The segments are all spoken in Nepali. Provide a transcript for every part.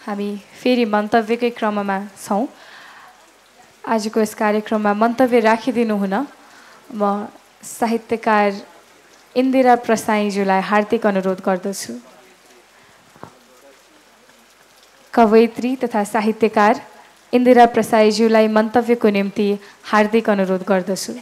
हामी फेरि मन्तव्यकै क्रममा छौँ। आजको यस कार्यक्रममा मन्तव्य राखिदिनु हुन म साहित्यकार इन्दिरा प्रसाईज्यूलाई हार्दिक अनुरोध गर्दछु। कवयित्री तथा साहित्यकार इन्दिरा प्रसाईज्यूलाई मन्तव्यको निम्ति हार्दिक अनुरोध गर्दछु।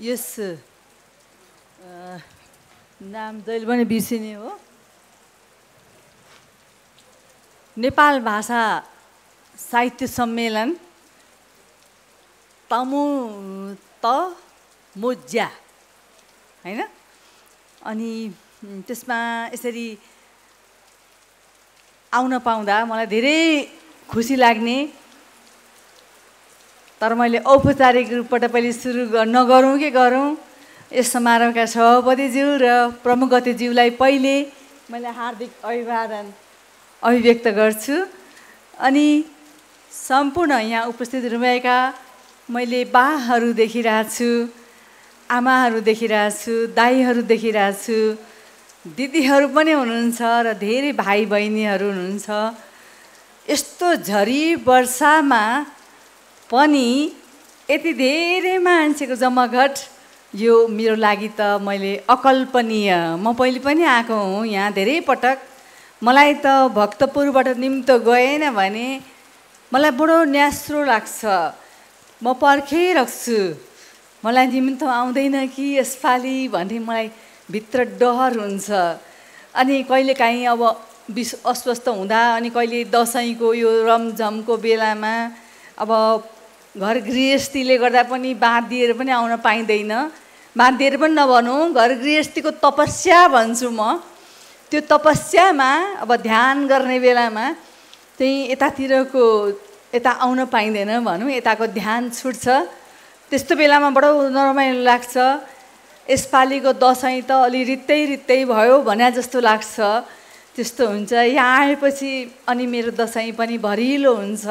यस नाम जहिले पनि बिर्सिने हो। नेपाल भाषा साहित्य सम्मेलन तमुतमोज्या हैन। अनि त्यसमा यसरी आउन पाउँदा मलाई धेरै खुसी लाग्ने। तर मैले औपचारिक रूपबाट पहिले सुरु नगरौँ के गरौँ, यस समारोहका सभापतिज्यू र प्रमुख अतिथिज्यूलाई पहिले मैले हार्दिक अभिवादन अभिव्यक्त गर्छु। अनि सम्पूर्ण यहाँ उपस्थित हुनुभएका मैले बाहरू देखिरहेको छु, आमाहरू देखिरहेको छु, दाइहरू देखिरहेको छु, दिदीहरू पनि हुनुहुन्छ र धेरै भाइ बहिनीहरू हुनुहुन्छ। यस्तो झरी वर्षामा पनि यति धेरै मान्छेको जमघट यो मेरो लागि त मैले अकल्पनीय। म पहिले पनि आएको हुँ यहाँ धेरै पटक। मलाई त भक्तपुरबाट निम्तो गएन भने मलाई बडो न्यास्रो लाग्छ, म पर्खिराख्छु मलाई निम्तो आउँदैन कि यसपालि भन्ने मलाई भित्र डर हुन्छ। अनि कहिलेकाहीँ अब अस्वस्थ हुँदा अनि कहिले दसैँको यो रमझमको बेलामा अब घर गृहस्थीले गर्दा पनि बाँधिएर पनि आउन पाइँदैन। बाँधिएर पनि नभनौँ, घर गृहस्थीको तपस्या भन्छु म। त्यो तपस्यामा अब ध्यान गर्ने बेलामा चाहिँ यता आउन पाइँदैन भनौँ, यताको ध्यान छुट्छ। त्यस्तो बेलामा बडो नरमाइलो लाग्छ। यसपालिको दसैँ त अलि रित्तै भयो भने जस्तो लाग्छ। त्यस्तो हुन्छ। यहाँ आएपछि अनि मेरो दसैँ पनि भरिलो हुन्छ।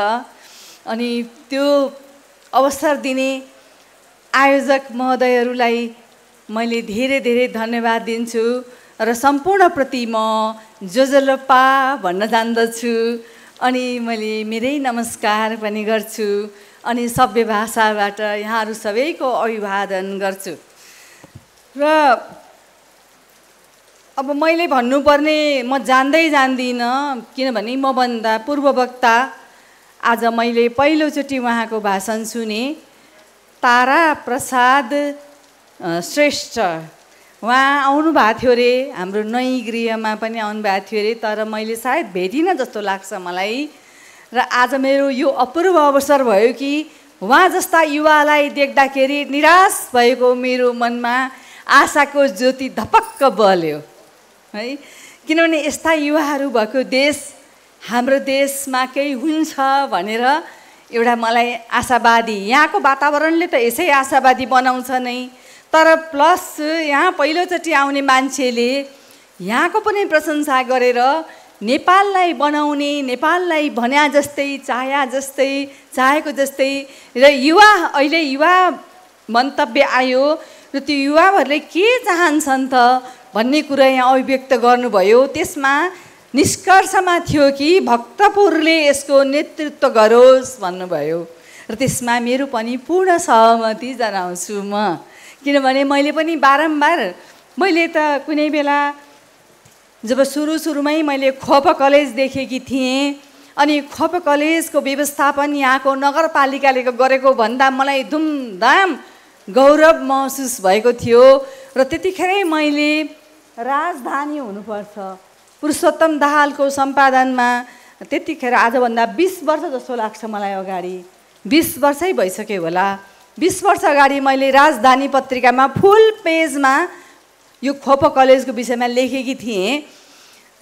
अनि त्यो अवसर दिने आयोजक महोदयहरूलाई मैले धेरै धेरै धन्यवाद दिन्छु र सम्पूर्णप्रति म जोजोलोपा भन्न जान्दछु। अनि मैले मेरै नमस्कार पनि गर्छु अनि सभ्य भाषाबाट यहाँहरू सबैको अभिवादन गर्छु। र अब मैले भन्नुपर्ने म जान्दिनँ, किनभने मभन्दा पूर्व वक्ता आज मैले पहिलोचोटि उहाँको भाषण सुने, तारा प्रसाद श्रेष्ठ। उहाँ आउनुभएको थियो अरे, हाम्रो नई गृहमा पनि आउनुभएको थियो अरे, तर मैले सायद भेटिनँ जस्तो लाग्छ मलाई। र आज मेरो यो अपूर्व अवसर भयो कि उहाँ जस्ता युवालाई देख्दाखेरि निराश भएको मेरो मनमा आशाको ज्योति धपक्क बल्यो है। किनभने यस्ता युवाहरू भएको देश हाम्रो देशमा केही हुन्छ भनेर एउटा मलाई आशावादी, यहाँको वातावरणले त यसै आशावादी बनाउँछ नै। तर प्लस यहाँ पहिलोचोटि आउने मान्छेले यहाँको पनि प्रशंसा गरेर नेपाललाई बनाउने, नेपाललाई भन्या जस्तै, चाहेको जस्तै र अहिले युवा मन्तव्य आयो र त्यो युवाहरूले के चाहन्छन् त भन्ने कुरा यहाँ अभिव्यक्त गर्नुभयो। त्यसमा निष्कर्षमा थियो कि भक्तपुरले यसको नेतृत्व गरोस् भन्नुभयो र त्यसमा मेरो पनि पूर्ण सहमति जनाउँछु म। किनभने मैले पनि बारम्बार मैले त कुनै बेला जब सुरुमै मैले खोप कलेज देखेकी थिएँ अनि खोप कलेजको व्यवस्थापन यहाँको नगरपालिकाले गरेको भन्दा मलाई धुमधाम गौरव महसुस भएको थियो। र त्यतिखेरै मैले राजधानी हुनुपर्छ पुरुषोत्तम दाहालको सम्पादनमा त्यतिखेर आजभन्दा 20 वर्ष जस्तो लाग्छ मलाई अगाडि, 20 वर्षै भइसक्यो होला। 20 वर्ष अगाडि मैले राजधानी पत्रिकामा फुल पेजमा यो खोप कलेजको विषयमा लेखेकी थिएँ।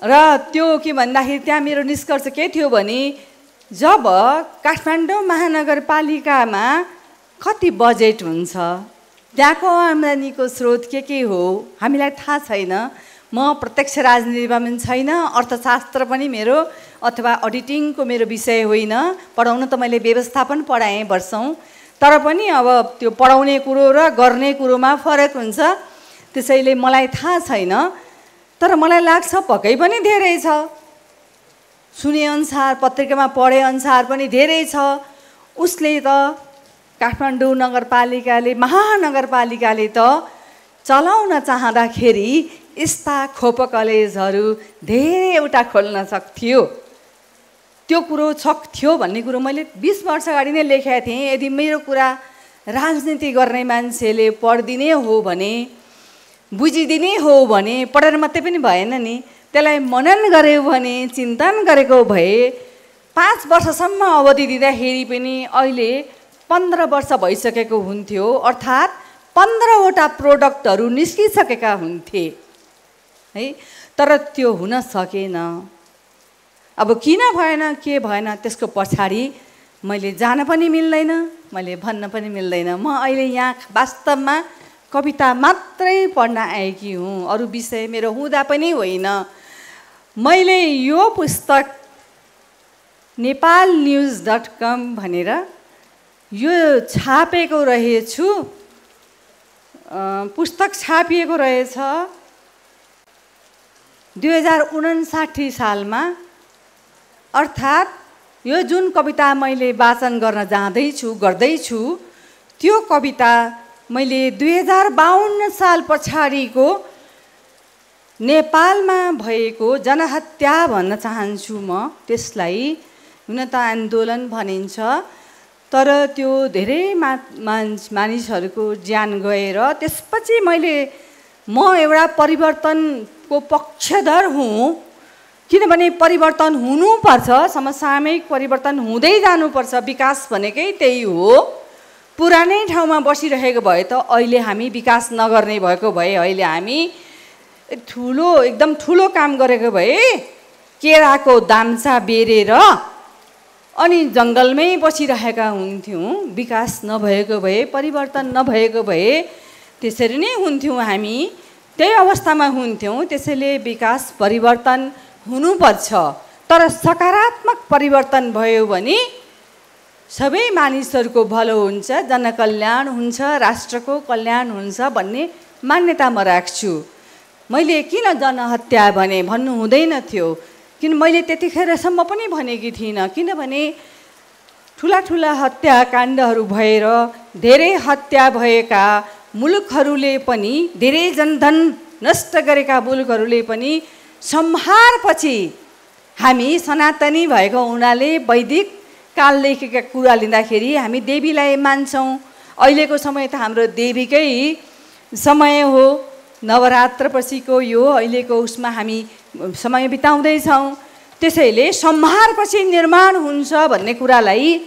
र त्यो के भन्दाखेरि त्यहाँ मेरो निष्कर्ष के थियो भने जब काठमाडौँ महानगरपालिकामा कति बजेट हुन्छ, त्यहाँको आम्दानीको स्रोत के हो हामीलाई थाहा छैन। म प्रत्यक्ष राजनीतिमा पनि छैन, अर्थशास्त्र पनि मेरो अथवा अडिटिङको मेरो विषय होइन। पढाउन त मैले व्यवस्थापन पढाएँ वर्षौँ, तर पनि अब त्यो पढाउने कुरो र गर्ने कुरोमा फरक हुन्छ, त्यसैले मलाई थाहा छैन। तर मलाई लाग्छ पक्कै पनि धेरै छ, सुनेअनुसार पत्रिकामा पढेअनुसार पनि धेरै छ। उसले त काठमाडौँ नगरपालिकाले महानगरपालिकाले त चलाउन चाहँदाखेरि यस्ता खोप कलेजहरू धेरैवटा खोल्न सक्थ्यो। त्यो कुरो सक्थ्यो भन्ने कुरो मैले 20 वर्ष अगाडि नै लेखेका थिएँ। यदि मेरो कुरा राजनीति गर्ने मान्छेले पढिदिने हो भने, बुझिदिने हो भने, पढेर मात्रै पनि भएन नि, त्यसलाई मनन गर्यो भने, चिन्तन गरेको भए 5 वर्षसम्म अवधि दिँदाखेरि पनि अहिले 15 वर्ष भइसकेको हुन्थ्यो। अर्थात् 15वटा प्रोडक्टहरू निस्किसकेका हुन्थे है। तर त्यो हुन सकेन। अब किन भएन, के भएन, त्यसको पछाडि मैले जान पनि मिल्दैन, मैले भन्न पनि मिल्दैन। म अहिले यहाँ वास्तवमा कविता मात्रै पढ्न आएकी हुँ, अरू विषय मेरो हुँदा पनि होइन। मैले यो पुस्तक nepalnews.com भनेर यो छापेको रहेछु। पुस्तक छापिएको रहेछ 2059 सालमा। अर्थात् यो जुन कविता मैले वाचन गर्न गर्दैछु त्यो कविता मैले 2052 साल पछाडिको नेपालमा भएको जनहत्या भन्न चाहन्छु म। त्यसलाई हुन त आन्दोलन भनिन्छ, तर त्यो धेरै मानिसहरूको ज्यान गएर त्यसपछि म एउटा परिवर्तनको पक्षधर हुँ। किनभने परिवर्तन हुनुपर्छ, समसामयिक परिवर्तन हुँदै जानुपर्छ। विकास भनेकै त्यही हो। पुरानै ठाउँमा बसिरहेको भए त अहिले हामी विकास नगर्ने भएको भए, अहिले हामी एकदम ठुलो काम गरेको भए केराको दाम्चा बेरेर अनि जङ्गलमै बसिरहेका हुन्थ्यौँ। विकास नभएको भए, परिवर्तन नभएको भए त्यसरी नै हुन्थ्यौँ, हामी त्यही अवस्थामा हुन्थ्यौँ। त्यसैले विकास परिवर्तन हुनुपर्छ, तर सकारात्मक परिवर्तन भयो भने सबै मानिसहरूको भलो हुन्छ, जनकल्याण हुन्छ, राष्ट्रको कल्याण हुन्छ भन्ने मान्यता म राख्छु। मैले किन जनहत्या भन्नु हुँदैन थियो, किन मैले त्यतिखेरसम्म पनि भनेकी थिइनँ। किनभने ठुला ठुला हत्याकाण्डहरू भएर धेरै हत्या भएका मुलुकहरूले पनि, धेरै जनधन नष्ट गरेका मुलुकहरूले पनि संहारपछि हामी सनातनी भएको हुनाले वैदिक कालदेखिका कुरा लिँदाखेरि हामी देवीलाई मान्छौँ। अहिलेको समय त हाम्रो देवीकै समय हो, नवरात्रपछिको यो अहिलेको उसमा हामी समय बिताउँदैछौँ। त्यसैले संहारपछि निर्माण हुन्छ भन्ने कुरालाई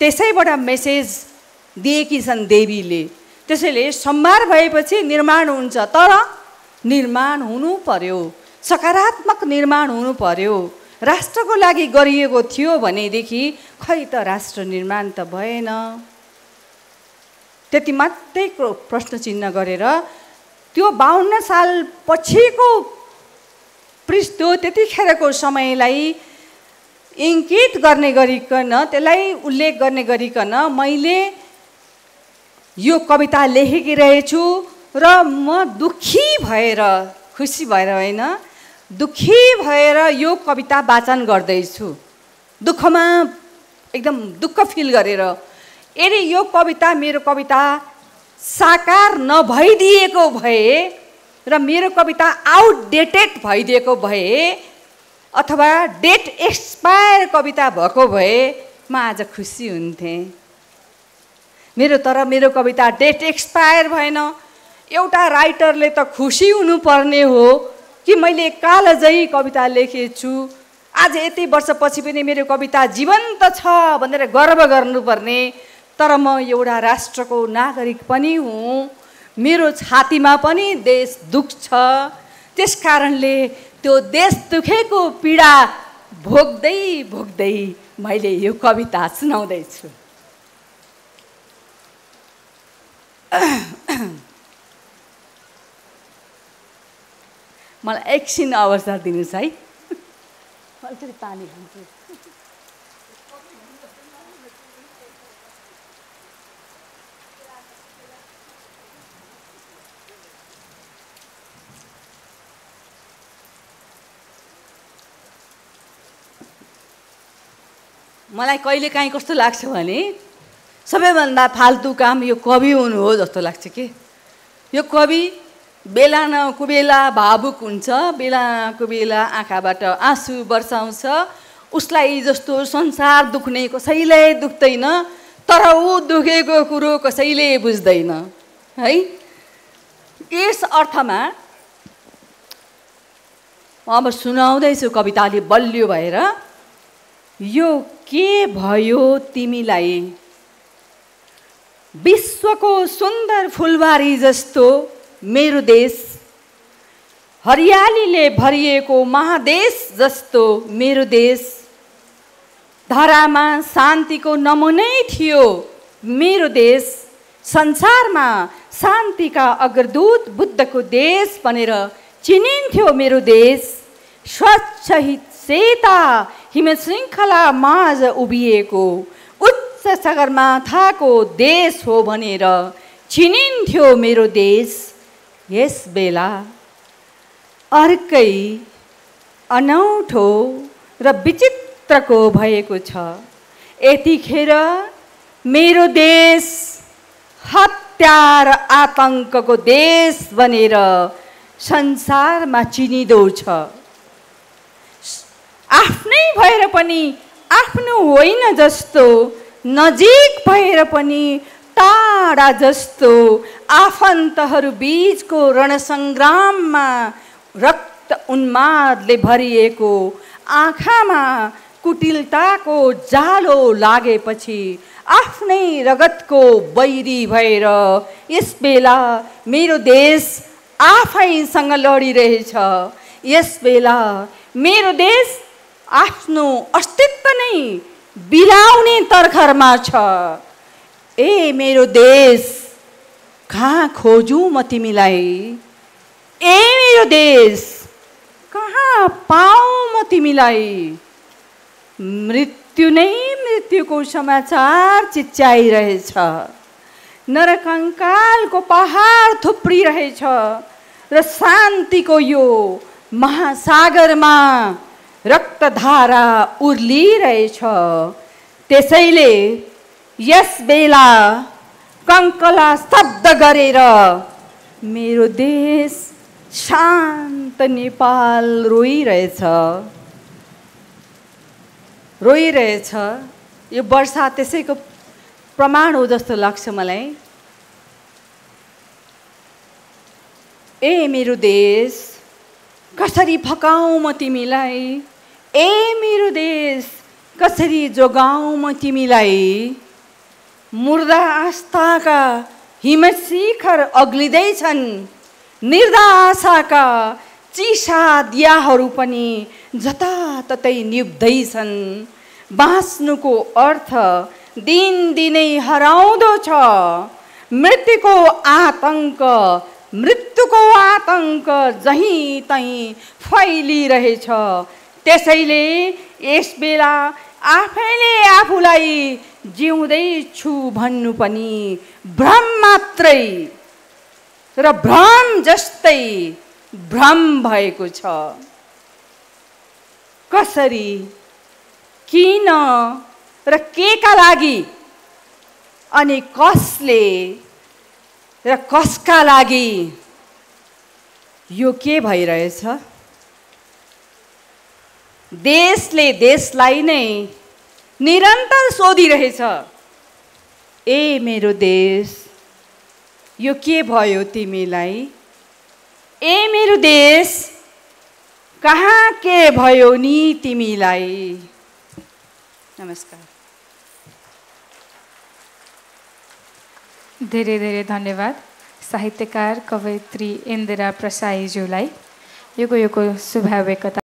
त्यसैबाट मेसेज दिएकी छन् देवीले। त्यसैले संहार भएपछि निर्माण हुन्छ, तर निर्माण हुनु पर्यो, सकारात्मक निर्माण हुनु पर्यो। राष्ट्रको लागि गरिएको थियो भनेदेखि खै त राष्ट्र निर्माण त भएन। त्यति मात्रै प्रश्न चिन्ह गरेर त्यो 52 साल पछिको त्यो त्यतिखेरको समयलाई इङ्गित गर्ने गरिकन, त्यसलाई उल्लेख गर्ने गरिकन मैले यो कविता लेखेकी रहेछु। र म दुःखी भएर, खुसी भएर होइन, दुःखी भएर यो कविता वाचन गर्दैछु। दुःखमा एकदम दुःख फिल गरेर, यदि यो कविता मेरो कविता साकार नभइदिएको भए र मेरो कविता आउटडेटेड भइदिएको भए अथवा डेट एक्सपायर कविता भएको भए म आज खुसी हुन्थेँ। मेरो कविता डेट एक्सपायर भएन। एउटा राइटरले त खुसी हुनुपर्ने हो कि मैले कालजयी कविता लेखेछु, आज यति वर्षपछि पनि मेरो कविता जीवन्त छ भनेर गर्व गर्नुपर्ने। तर म एउटा राष्ट्रको नागरिक पनि हुँ, मेरो छातीमा पनि देश दुख्छ। त्यसकारणले त्यो देश दुखेको पीडा भोग्दै भोग्दै मैले यो कविता सुनाउँदैछु। मलाई एकछिन अवसर दिनुहोस् है। अलिकति पानी खान्छु। मलाई कहिलेकाहीँ कस्तो लाग्छ भने सबैभन्दा फाल्तु काम यो कवि हुनु हो जस्तो लाग्छ कि यो कवि बेला न कुबेला भावुक हुन्छ, बेला न कुबेला आँखाबाट आँसु बर्साउँछ। उसलाई जस्तो संसार दुख्ने कसैलाई दुख्दैन, तर ऊ दुखेको कुरो कसैले बुझ्दैन है। यस अर्थमा अब सुनाउँदैछु कविताले बलियो भएर। यो के भयो तिमीलाई, विश्वको सुन्दर फुलबारी जस्तो मेरो देश, हरियालीले भरिएको महादेश जस्तो मेरो देश, धरामा शान्तिको नमुनै थियो मेरो देश, संसारमा शान्तिका अग्रदूत बुद्धको देश भनेर चिनिन्थ्यो मेरो देश, स्वच्छ सेता हिमश्रृङ्खला माझ उभिएको उच्च सगरमाथाको देश हो भनेर चिनिन्थ्यो मेरो देश। यस बेला अर्कै अनौठो र विचित्रको भएको छ। यतिखेर मेरो देश हत्या र आतङ्कको देश भनेर संसारमा चिनिँदो छ। आफ्नै भएर पनि आफ्नो होइन जस्तो, नजिक भएर पनि टाढा जस्तो, आफन्तहरू बीचको रणसङ्ग्राममा रक्त उन्मादले भरिएको आँखामा कुटिलताको जालो लागेपछि आफ्नै रगतको बैरी भएर यस बेला मेरो देश आफैसँग लडिरहेछ। यस बेला मेरो देश आफ्नो अस्तित्व नै बिलाउने तर्खरमा छ। ए मेरो देश, कहाँ खोजौँ म तिमीलाई, ए मेरो देश, कहाँ पाऊँ म तिमीलाई। मृत्यु नै मृत्युको समाचार चिच्याइरहेछ, नरकङ्कालको पहाड थुप्रिरहेछ र शान्तिको यो महासागरमा रक्तधारा उर्लिरहेछ। त्यसैले यस बेला कङ्कला शब्द गरेर मेरो देश शान्त नेपाल रोइरहेछ। यो वर्षा त्यसैको प्रमाण हो जस्तो लाग्छ मलाई। ए मेरो देश, कसरी फकाऊँ म तिमीलाई, ए मेरो देश, कसरी जोगाऊँ म तिमीलाई। मुर्दा आस्थाका हिमशिखर अग्लिँदैछन्, निर्दा आशाका चिसा दियाहरू पनि जताततै निप्दैछन्। बाँच्नुको अर्थ दिनदिनै हराउँदो छ। मृत्युको आतङ्क जहीँ तहीँ फैलिरहेछ। त्यसैले यस बेला आफैले आफूलाई जिउँदैछु भन्नु पनि भ्रम मात्रै र भ्रम जस्तै भ्रम भएको छ। कसरी, किन र केका लागि अनि कसले र कसका लागि यो के भइरहेछ? देशले देशलाई नै निरन्तर सोधिरहेछ, ए मेरो देश, यो के भयो तिमीलाई? ए मेरो देश, कहाँ के भयो नि तिमीलाई? नमस्कार। धेरै धेरै धन्यवाद साहित्यकार कवयित्री इन्दिरा प्रसाईज्यूलाई। यो शुभावेकता